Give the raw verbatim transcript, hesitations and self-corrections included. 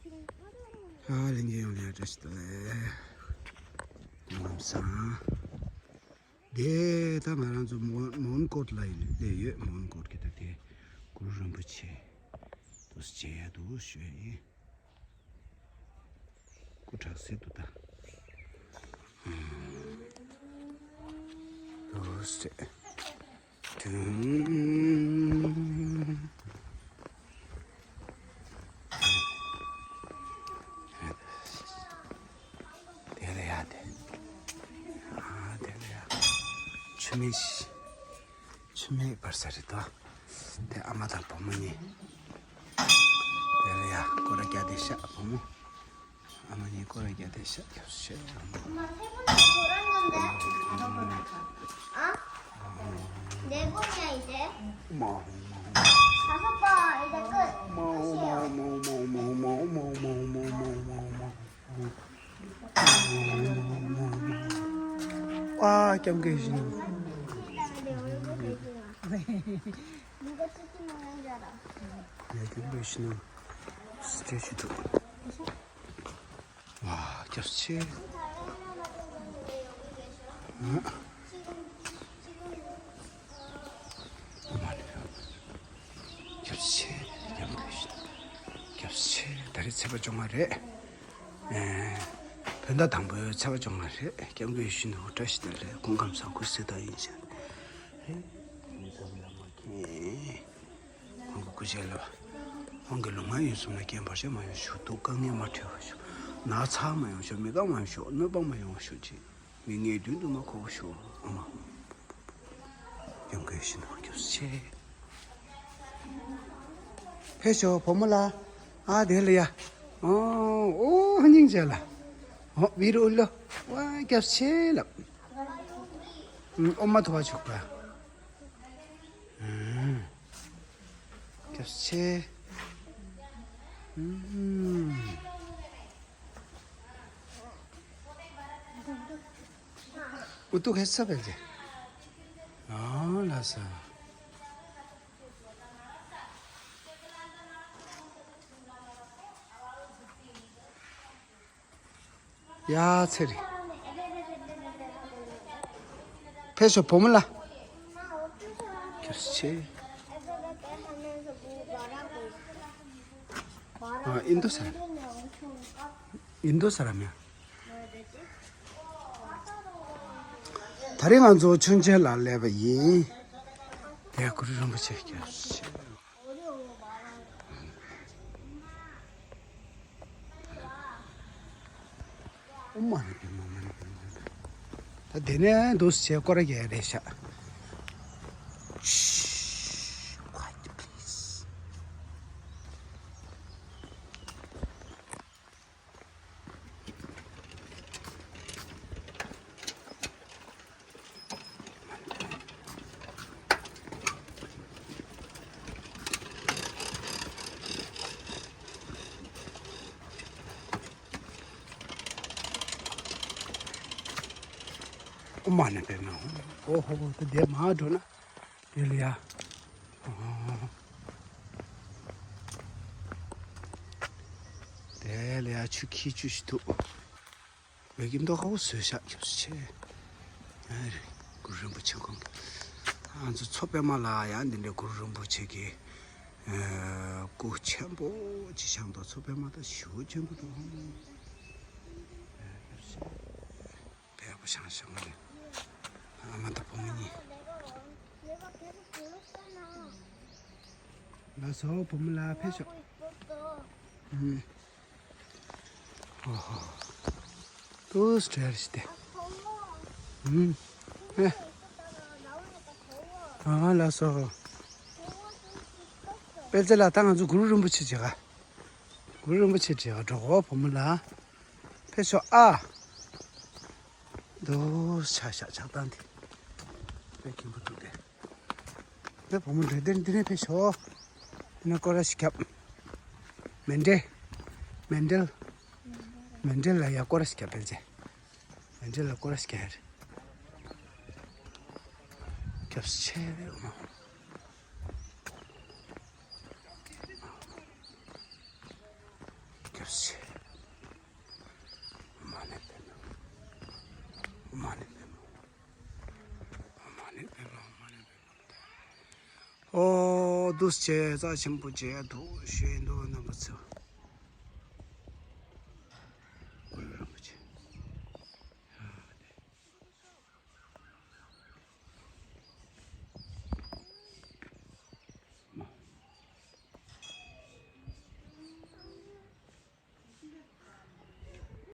ཨ་ལྷན་རྒྱས་ཡོངས་ལ་བཀྲ་ཤིས་བདེ་ལེགས། སྐུ་ཁམས་བཟང་། དེ་ད་ང་རང་ཚོ་མོན་མོན་གྷོ་ལ་ཡིན་ལས་ཡོད། མོན་གྷོ་གི་ད་དེ་གུ་རུ་རིན་པོ་ཆེ་དུ་མཇལ་ཡ་འདུག་ཞུ་ཡ་ཡིན། སྐུ་དྲག་སེ་འདུག་ད། འདུག་སེ། དེ་ལ་ཡ་དེ། ཨ་དེ་ལ་ཡ། ཆུ་མིག་ཆུ་མིག་འབར་ས་རེད་དོ། དེ་ཨ་མ་དང་བུ་མོ་གཉིས། དེ་ལ་ཡ་སྐོར་ར་རྒྱག་བསྡད་ཤག་བུ་མོ། ཨ་མ་གཉིས་སྐོར་ར་རྒྱག་བསྡད་ཤག་སྐྱབས་སུ་མཆི། ཨ་སྐྱབས་མགོན་ཡིད་བཞིན་ནོར། ཡ་སྐྱབས་མགོན་ཡིད་བཞིན་ནོར། སི་ཊེ་ཅུ་འདུག་ཝ། སྐྱབས་ཆེ། སྐྱབས་ཆེ། སྐྱབས་མགོན་ཡིད་བཞིན་ནོར། སྐྱབས་ཆེ། ད་རེས་ཚེས་པ་བཅོ་ལྔ་རེད། ཨེ། བོད་ཟླ་དང་པོའི་ཚེས་པ་བཅོ་ལྔ་རེད། སྐྱབས་མགོན་ཡིད་བཞིན་ནོར་བཀྲ་ཤིས་བདེ་ལེགས། སྐུ་ཁམས་བཟང་། སྐུ་ཚེ་བརྟན་ཡིན་ཞེས་རེད། ཡིན་ཙམ་ལ་མ་མཁྱེན། ཁོང་གི་སྐུ་ཚེ་ལ། ཁོང་གི་ལུས་ངག་ཡིད་གསུམ་ལ་རྐྱེན་བར་ཆད་མ་ཡོང་ཤོག་སྡུག་དཀའ་ངལ་མ་འཕྲད་པར་ཤོག་ན་ཚ་མ་ཡོང་ཤོག་མི་རྐང་མ་ཡོང་ཤོག་གནོད་པ་མ་ཡོང་བ་ཤོག་ཅིག་མི་ངན་མདུན་དུ་མ་འཁོར་བར་ཤོག་ཨ་མ། སྐྱབས་མགོན་ཡིད་བཞིན་ནོར་སྐྱབས་ཆེ། ཕེབས་ཤོག་བུ་མོ་ལགས། ཨ་དེ་ལ་ཡ། ཨོ་ཨོ་སྙིང་རྗེ་ལ། ཨོ་བི་རུ་ཨུ་ལོ། ཝ་སྐྱབས་ཆེ་ལབ། ཨོ་མ་ཐོ་བ་ཆོག་པ། སྐྱབས་ཆེ། ཨུ་ཏུ་ཁེ་ས་བེ་ཛེ། ཨ་ལ་ས། ཡ་ཚེ་རིང་། ཕེབས་ཤོག་བུ་མོ་ལགས། སྐྱབས་ཆེ། ཨ་ཨིན་དོ་ས་ར། ཨིན་དོ་ས་ར་མེ། ད་རེས་ང་ཚོ་མཆོད་མཇལ་ལ་སླེབས་པ་ཡིན། དེ་གུ་རུ་རིན་པོ་ཆེ་སྐྱབས་ཆེ། ཨོཾ་མ་ཎི་པདྨེ་མ་ཎི་པདྨེ། ད་དེ་ནས་འདུག་སེ་བྱས་སྐོར་ར་རྒྱག་རེད་ཤག Shh, quiet, please. ཨོཾ་མ་ཎི་པདྨེ་ཧཱུྃ། ཨོ་ཧོ་ཧོ། ད་དེ་མར་འགྲོ་ན། དེ་ལ་ཡ། དེ་ལ་ཡ་ཆུ་ཁྱི་ཆུ་ཞིག་འདུག་བོད་ཀྱི་མདོ་ཁ་བོ་བཟོས་ཤག་སྐྱབས་སུ་མཆི། ཨ་རེ། གུ་རུ་རིན་པོ་ཆེ་ཁོང་གི། ང་ཚོ་མཚོ་པདྨ་ལ་ཡང་འདི་འདྲའི་གུ་རུ་རིན་པོ་ཆེ་གི། ཨ། སྐུ་ཆེན་པོ་ཅིག་བཞེངས་འདུག་མཚོ་པདྨ་ད་ཞེ་པོ་ཆེན་པོ་འདུག་ཨ་སྐྱབས་སུ་མཆི། དཔེ་ཡག་པོ་བཞེངས་བཞེངས་པ་རེད། ཨ་མ་དང་བུ་མོ་གཉིས། ལགས་སོ་བུ་མོ་ལགས་ཕེབས་ཤོག་ཨུམ། ཨོ་ཧོ། ཏུས་བྲེལ་ཞིག་སྟེ། ཨུམ། ཨེ། ཨ་ལགས་སོ། དཔལ་ལྡན་ལགས་ད་ང་ཚོ་གུ་རུ་རིན་པོ་ཆེ་མཇལ་ག་གུ་རུ་རིན་པོ་ཆེ་མཇལ་ག་འགྲོ་གོ་བུ་མོ་ལགས། ཕེབས་ཤོག་ཨ། འདུག་ཆ་ཤག་ཆགས་སྟངས་དེ། དཔེ་མཁན་པོ་འདུག་སྟེ། དཔེ་བུ་མོ་འདྲེ་འདྲེ་འདི་ནས་ཕེབས་ཤོག་ཨ་ནི་སྐོར་ར་ཞིག་རྒྱབ། མེ་འདྲེ། མེ་འདྲེ། མེ་འདྲེ་ལ་ཡ་སྐོར་ར་ཞིག་རྒྱབ་ཕན་ཚེ། མེ་འདྲེ་ལ་སྐོར་ར་ཞིག་རྒྱབ་རེད། སྐྱབས་ཆེ་བའི་འོ་མ། ཕྱི། མ་ཎི་པདྨེ། མ་ཎི་པདྨེ། མ་ཎི་པདྨེ། མ་ཎི་པདྨེ། ཨོ་འདུག་སེ་བྱས་རྩ་ཆེན་པོ་བྱས་འདུག་ཞུས་འདུག་རྣམ་པ་ཚོ།